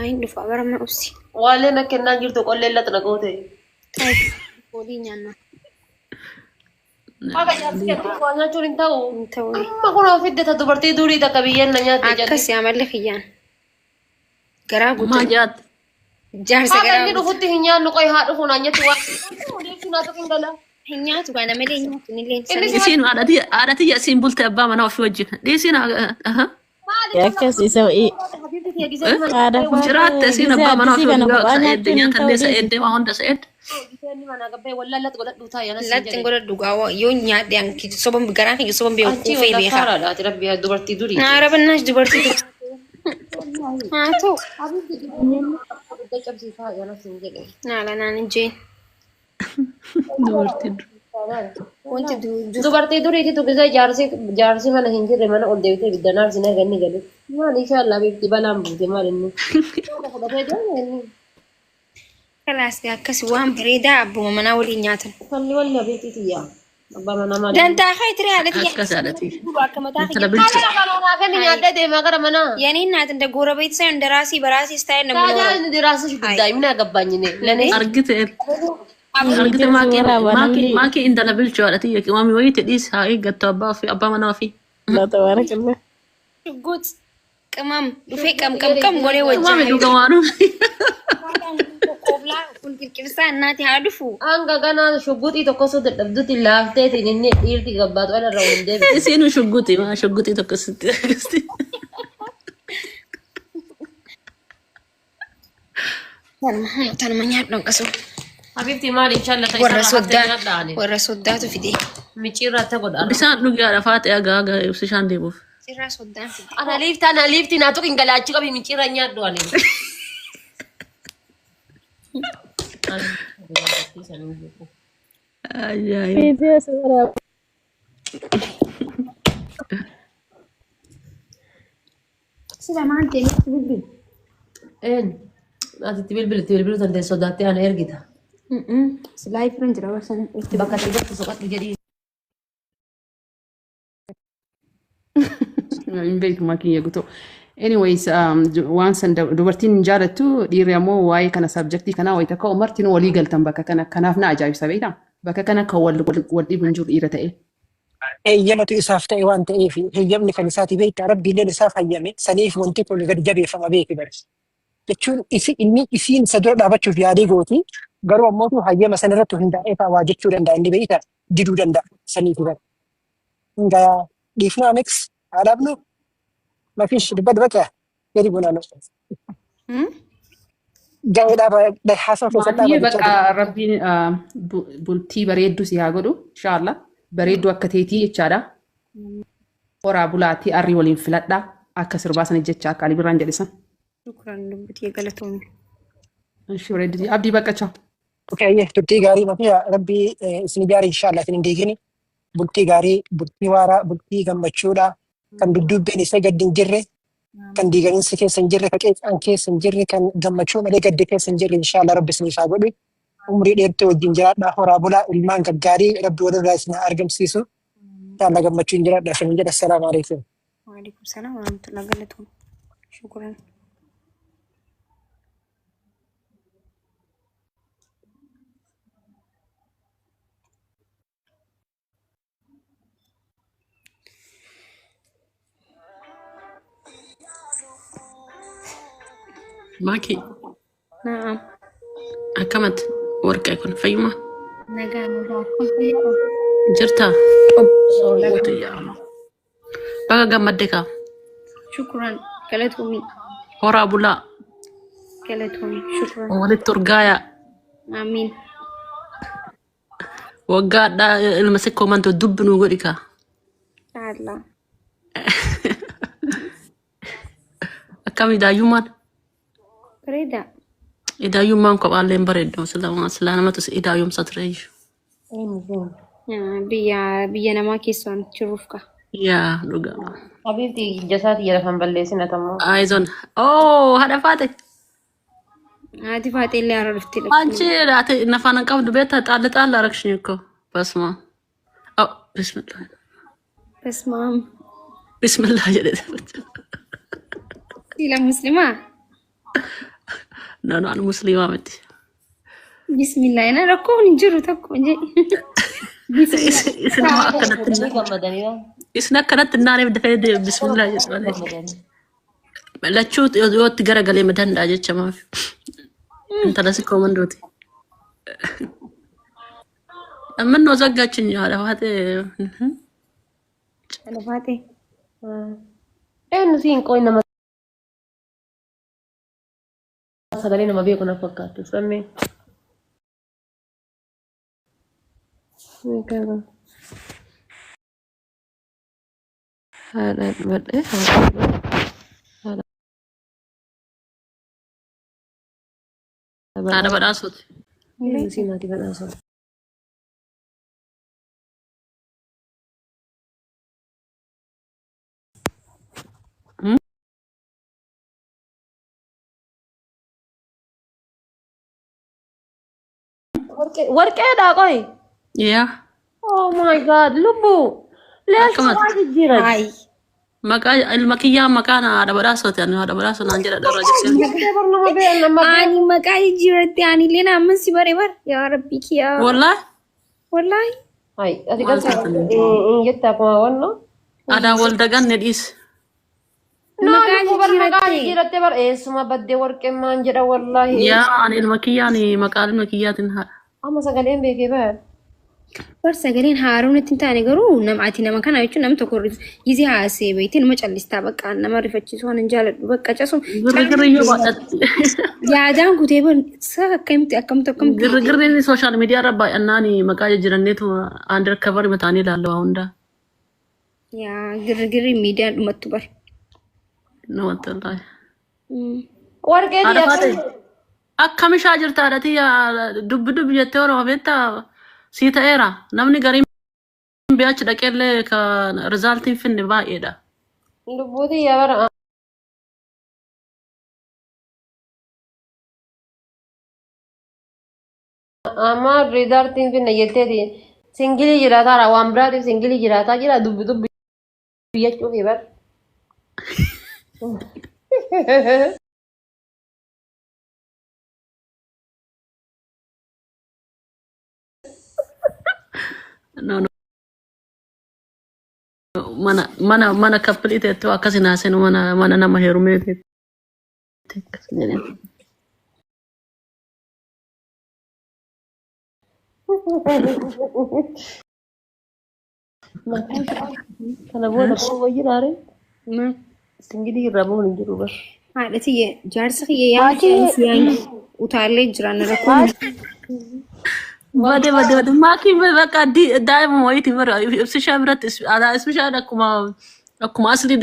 Hin dhufa bara obsi. Waalee na kennaan jirtu qollee laxna goote. Olii nyaanna. Haga jaarsi kennu waa nyaachuun hin ta'u. Hin ta'u. Amma kun of fiddata dubartii durii takka biyyeen na nyaatte jedhe. Akkas amalli kiyyaan. Garaa Maa guutuu. jaatte? Jaarsa Haga garaa inni guutuu. dhufutti hin nyaannu qoy haa dhufu naan jetti waa. Odeessi naa tuqin gala. Hin nyaatu kana malee hin nyaatu illee. Inni si Isiin haadha tiyya isiin bulte abbaa manaa ofii wajjin. Dhiisiin aha. Akkas isa haadha Jiraatte isiin gisee abbaa manaa addisii ofii kana wajjin kophaa sa eedde nyaachuun hin ta'u nyaatallee sa dhiisi. eedde waa hunda sa eedde. Latti godha dhugaa yoo nyaadhe anki soban garaan kiyya soban beeku Anchi kuufee walla beeka. faaraadha ati rabbi dubartii durii. Naa rabannaas dubartii haa ta'u. Naala naan hin jeen. Dubartii dur. Wanti dur Dubartii duriititu gisee jaarsi jaarsi mana hin jirre mana ol deebitee ibidda naarsi na ganni galu. Maal inshallah beekti balaan buute maal inni. Fudhatee deeme inni. kalaas akkas waan bareedaa abbuma manaa waliin nyaatan. Falli walli habiibti tiyya. Abbaa manaa maal. Dantaa kee tiree haala tiyya. Akkas haadha tiyya. Akka mataa Intala kiyya. bilcha. Haala kana naa kenni nyaadhee deemaa gara manaa. Yaniin naatan da goora beeksa ndaraasii baraasii style namni Taajaa noora. inni diraasii guddaa himna gabbaanyine. Lane. Argite argite Dhiitiin maakii waraaba maakii namni maakii intala bilchoo haadha tiyya qimaamii wayiitti dhiis haa eeggattu abbaa ofii abbaa manaa ofii. La tabarakallah. Shugguut qimam dhufee qam qam qam godhee Qimaamii wajjin. dhugamaanuu. Qoblaa kun qirqirsaa innaati haa dhufu. Hanga ganaa shugguxii tokko osoo dadhabdutti laafteetiin inni dhiirti gabbaatu ala irra waliin deebi'e. Isiin shugguxii maa shugguxii tokko sitti akkasitti. Tanuma nyaadhu hanqasu. Habibti maal inshallah ta Warra isarraa haftee soddaan nyaadhaani. warra soddaatu fide. Micciirraa ta godha. Bishaan dhugaadha faate agaa agaa ibsishaan deemuuf. Cirraa soddaan fide. Ana liifti ana liifti naa tuqin galaachi qabi micciirraa nyaadhu ani. Ajaa'iba. Dhiitii as waraaba. Sila maal deemetti bilbilu? Een ati itti bilbilu itti bilbiluu dandeessu sodaattee ana ergita. Silaa ifran jira barsan. Bakka itti galtu soqadhu jedhii. Hin beeku makiin eegutu. Anyways, waan san dubartiin hin jaalattu dhiirri ammoo waa'ee kana subjectii kanaa wayita ka'u martinuu walii galtan bakka kana kanaaf na ajaa'ibsa beektaa? Bakka kana kan wal wal dhibu hin jiru dhiira ta'e. Heeyyamatu isaaf ta'e waan ta'eef heeyyamni kan isaati beektaa rabbiilleen isaaf hayyame saniif wanti kun gadi jabeeffama beeki bara. Jechuun isi inni isiin isa dura dhaabachuuf yaadee gooti garuu ammootu hayyama san irratti hundaa'ee fa'aa waa jechuu danda'a inni beektaa diduu danda'a saniif bara. Hingaa dhiifnaa mix haa dhaabnu mafish dubbadhu bakka gadi bunaanu. Ga'ee dhaaba haasawaa keessatti Maatiyyee dhaaba jechaa bakka jira. rabbiin bultii bareedduu si haa godhu inshaalla. Bareedduu akka teetii jechaadha. Horaa bulaatii arrii waliin filadhaa akka sirbaa sana jecha akka Ali Birraan jedhe san. Shukran lubbutii galatoomne. Ishii bareedduu abdii bakka chao. Okay, ayyee turtii gaarii mafiya rabbii isin ijaari inshallah isin hin diigini. Bultii gaarii, bultii waaraa, bultii gammachuudha. Kan dudduubbeen isa gaddi hin jirre, kan diiganiinsi keessa hin jirre, kan qeeqaan keessa hin jirre, kan gammachuu malee gaddi keessa hin jirre inshallah rabbi isiniif haa godhu. Umrii dheertuu wajjin jiraadhaa, horaa bulaa, ilmaan gaggaarii rabbi walirraa isin haa argamsiisu. Inshallah gammachuun jiraadhaa isin jedha. Assalaamu alaikum. Waalaikum salaam warahmatullahi galatoomne. Shukran. Maakii Naam. akkamatti warqee kun fayyuma Nagaa nagaa. jirtaa? Sorry. Mootii Baga gammadde kaa. Shukran. Galatoomii. Horaa bulaa. Galatoomii. Shukran. Walitti urgaayaa. Amiin. Waggaadhaa ilma sikkoo mantu dubbi nuu godhi kaa. Allah. Akkam idaayyummaan? Bareeda. Idaayyummaan kophaallee hin bareeddu. Silaa silaa namatu si idaayyumsa tureeyyu. Biyya biyya namaa keessa waan jiruuf ka. Yaa dhugaa. Habibti ija isaatii jala kan balleessin atammoo. Aayizon. Oh haadha faate. Haati faatee illee har'a dhuftee አንቺ ate nafaan hin qabdu beektaa xaalli xaalli arakshin እኮ በስመ አብ ኦ ቢስሚላህ በስመ አብ። ቢስሚላህ jedhe Sila muslimaa? No, no, ani musliimaa miti. Bismillah ina rakkoon hin jiru tokko jedhi. Bismillah. Isinuma akkanatti Fuudhanii gammadanii waan. isin akkanatti naaniif dafee deemu bismillah jedhu malee. Gammadanii. Lachuu yoo itti garagalee ma danda'a jecha maaf. Intala si koomandooti. Amman noo zaggaachin haadha faatee. Haadha faatee. Eenyu siin qoy nama sagalee nama beeku na fakkaatu sammee. Haadha badhee haadha Haadha badhaasuuti. Eenyu siin haati badhaasoo. Warqeedhaa qoy. Yaa. Oh my God, lubbu. Leessu Akkamati? waa jijjiiran. Hayi. Maqaa ilma kiyyaa maqaan haadha badhaasuuti. Ani haadha badhaasoo naan jedha dharra jirti. Jettee bar nama beekan nama beekan. Ani maqaa jijjiirratti ani illee naamman si bare bar. Yaa Rabbi kiyyaa. Wallaahi. Wallaahi. Hai, ati Maal kan taatan? hin jette akkuma wanno. Adaa wal daganne dhiis. No, Maqaa lubbu bar maqaa jijjiiratte. jijjiirattee bar eessuma baddee warqeen maan jedha wallaahi. Yaa ani ilma kiyyaan maqaa ilma kiyyaatiin haadha. Amma sagaleen beekee bara. Bar sagaleen haaroon itti hin taane garuu nama ati nama kana jechuun nama tokko gizee haasee beektee nama callistaa bakka nama rifachiisu waan hin jaaladhu bakka casu Girrigirri yoo baadhatti. yaadaan kutee bar sa akkamitti akkamtu akkamtu Girrigirri sooshaal miidiyaa irra baay'annaan maqaa jijjiiranneetu under cover mataanii ilaalla waa hundaa. Yaa girrigirri miidiyaan dhumattu bar. Namatti wallaahi. Warqee Haadha tiyya faatee. Akkam ishaa jirta haadha tiyya dubbi dubbi jettee oromoo beektaa sii ta'eera. Namni gariin biyya achi dhaqeellee ka rizaaltiin finne baay'eedha. Lubbuu tiyya bara. Amma riizaartiin finna jetteeti. Singilii jiraataara waan biraatiif singilii jiraataa jira dubbi dubbi jechuufi bar. No, no. Mana mana mana kappilii teettu akkas hin haasinu mana mana nama heerumee teettu akkas hin jedhin. Kana booda ba'uu wayyi raare. Singilii irraa ba'uun hin jiru bar. Haadha tiyya jaarsa kiyya yaa yaangi utaalee jiraan rakkoon Bade bade bade maakiin bakka daa'ima wayiiti bara ibsishaa biratti ibsishaan akkuma akkuma asli.